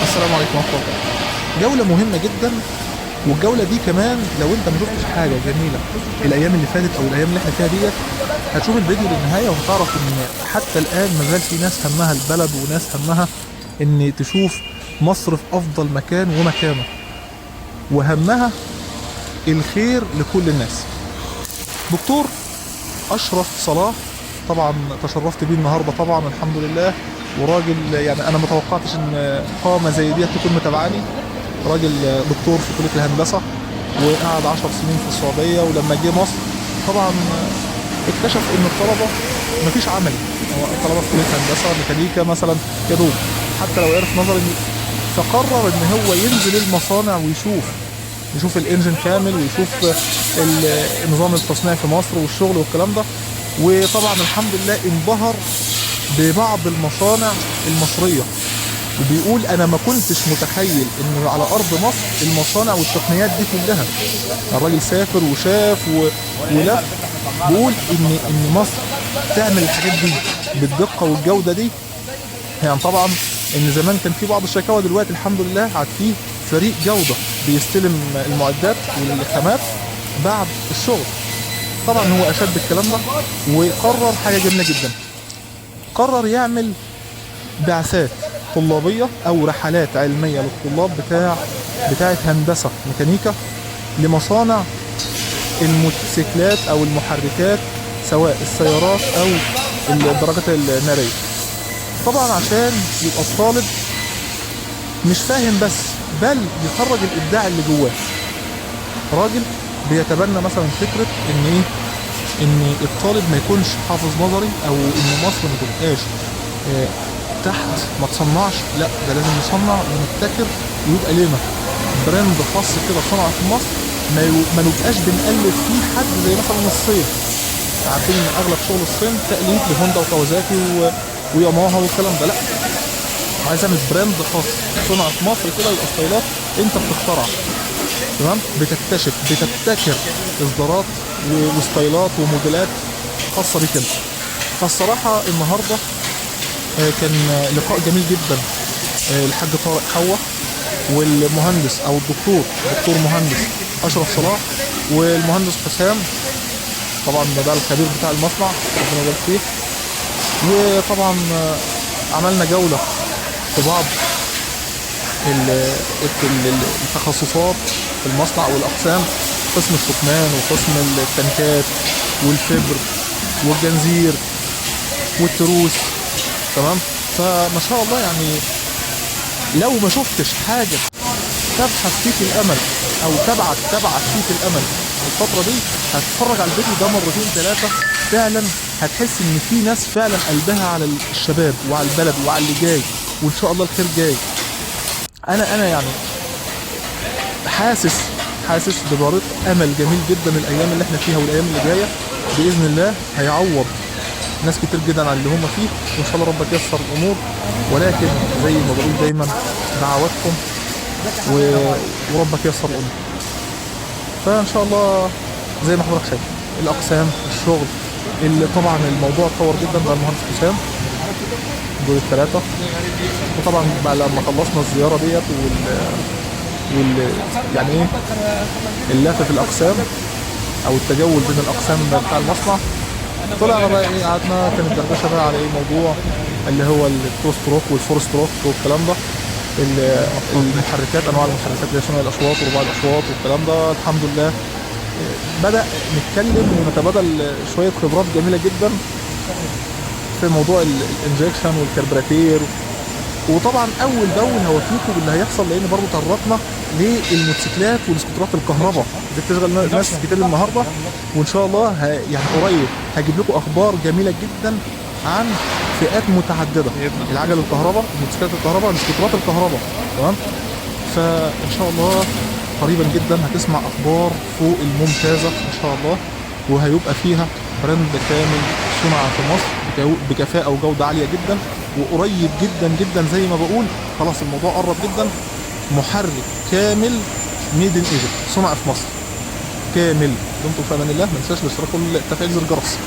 السلام عليكم ورحمة الله. جولة مهمة جدا، والجوله دي كمان لو انت ما شفتش حاجة جميلة الايام اللي فاتت او الايام اللي احنا فيها ديت، هتشوف الفيديو للنهاية وهتعرف ان حتى الان ما زال في ناس همها البلد وناس همها ان تشوف مصر في افضل مكان ومكانه، وهمها الخير لكل الناس. دكتور اشرف صلاح طبعا تشرفت بيه النهارده طبعا الحمد لله، وراجل يعني انا ما توقعتش ان قامه زي دي تكون متابعاني. راجل دكتور في كليه الهندسة وقعد 10 سنين في السعودية، ولما جه مصر طبعا اكتشف ان الطلبة مفيش عملي. هو الطلبة في كليه هندسة ميكانيكا مثلا يا دوب حتى لو عرف نظري، فقرر ان هو ينزل المصانع ويشوف ال engine كامل ويشوف نظام التصنيع في مصر والشغل والكلام ده. وطبعا الحمد لله انبهر ببعض المصانع المصرية، وبيقول انا ما كنتش متخيل ان على ارض مصر المصانع والتقنيات دي كلها. الراجل سافر وشاف ولف، بيقول ان مصر تعمل الحاجات دي بالدقه والجودة دي. يعني طبعا ان زمان كان في بعض الشكاوى، دلوقتي الحمد لله عاد فيه فريق جوده بيستلم المعدات والخامات بعد الشغل. طبعا هو اشاد بالكلام ده وقرر حاجة جميلة جدا، قرر يعمل بعثات طلابيه او رحلات علمية للطلاب بتاعه هندسة ميكانيكا لمصانع الموتوسيكلات او المحركات، سواء السيارات او الدراجات النارية. طبعا عشان يبقى الطالب مش فاهم بس، بل يخرج الابداع اللي جواه. راجل بيتبنى مثلا فكرة ان ايه، ان الطالب ما يكونش حافظ نظري، او ان مصر ما تبقاش تحت ما تصنعش، لا ده لازم نصنع ونبتكر ويبقى لنا brand خاص كده صنع في مصر، ما نبقاش بنقلد فيه حد زي مثلا الصين. عارفين ان اغلب شغل الصين تقليد لهوندا وكawasaki وياماها والكلام ده، لا عايز اعمل brand خاص صنع في مصر كده، يبقى ستايلات انت بتخترع، تمام، بتكتشف بتبتكر اصدارات وستايلات وموديلات خاصة بيك انت. فالصراحه النهارده كان لقاء جميل جدا، الحاج طارق حوا والمهندس او الدكتور دكتور مهندس اشرف صلاح والمهندس حسام، طبعا ده الخبير بتاع المصنع ربنا يبارك فيه. وطبعا عملنا جولة في بعض التخصصات في المصنع والاقسام، قسم الشكمان وقسم التنكات والفبر والجنزير والتروس، تمام. فما شاء الله يعني لو ما شفتش حاجة تبحث فيك الامل او تبعث فيك الامل الفترة دي، هتتفرج على الفيديو ده مرتين ثلاثة فعلا هتحس ان في ناس فعلا قلبها على الشباب وعلى البلد وعلى اللي جاي، وان شاء الله الخير جاي. انا يعني حاسس ببريق امل جميل جدا الايام اللي احنا فيها والايام اللي جاية باذن الله هيعوض ناس كتير جدا على اللي هم فيه، وان شاء الله ربك ييسر الامور. ولكن زي ما بقول دايما دعواتكم وربك ييسر الامور. فان شاء الله زي ما حضرتك شايف الاقسام الشغل اللي طبعا الموضوع اتطور جدا بقى المهندس حسام دول الثلاثة. وطبعا بعد لما خلصنا الزيارة ديت وال يعني ايه اللفة في الاقسام او التجول بين الاقسام بتاع المصنع، طلعنا بقى ايه، قعدنا كانت دردشة بقى على ايه موضوع اللي هو ال two stroke وال four stroke والكلام ده، المحركات، انواع المحركات اللي هي ثنائي الاشواط ورباعي الاشواط والكلام ده. الحمد لله بدا نتكلم ونتبادل شوية خبرات جميلة جدا في موضوع ال injection والكربراتير. وطبعا اول باول هوافيكم باللي هيحصل، لان برضو تطرقنا للموتوسيكلات والسكوترات الكهرباء دي بتشغل ناس كتير النهارده، وان شاء الله يعني قريب هجيب لكم اخبار جميلة جدا عن فئات متعددة، العجل الكهرباء، الموتوسيكلات الكهرباء، السكوترات الكهرباء، تمام. فان شاء الله قريبا جدا هتسمع اخبار فوق الممتازة ان شاء الله، وهيبقى فيها brand كامل صنع في مصر بكفاءة وجوده عالية جدا، وقريب جدا جدا زي ما بقول خلاص الموضوع قرب جدا، محرك كامل made in Egypt صنع في مصر كامل. دمتم في امان الله، ما تنساش الاشتراك والتفعيل زر الجرس.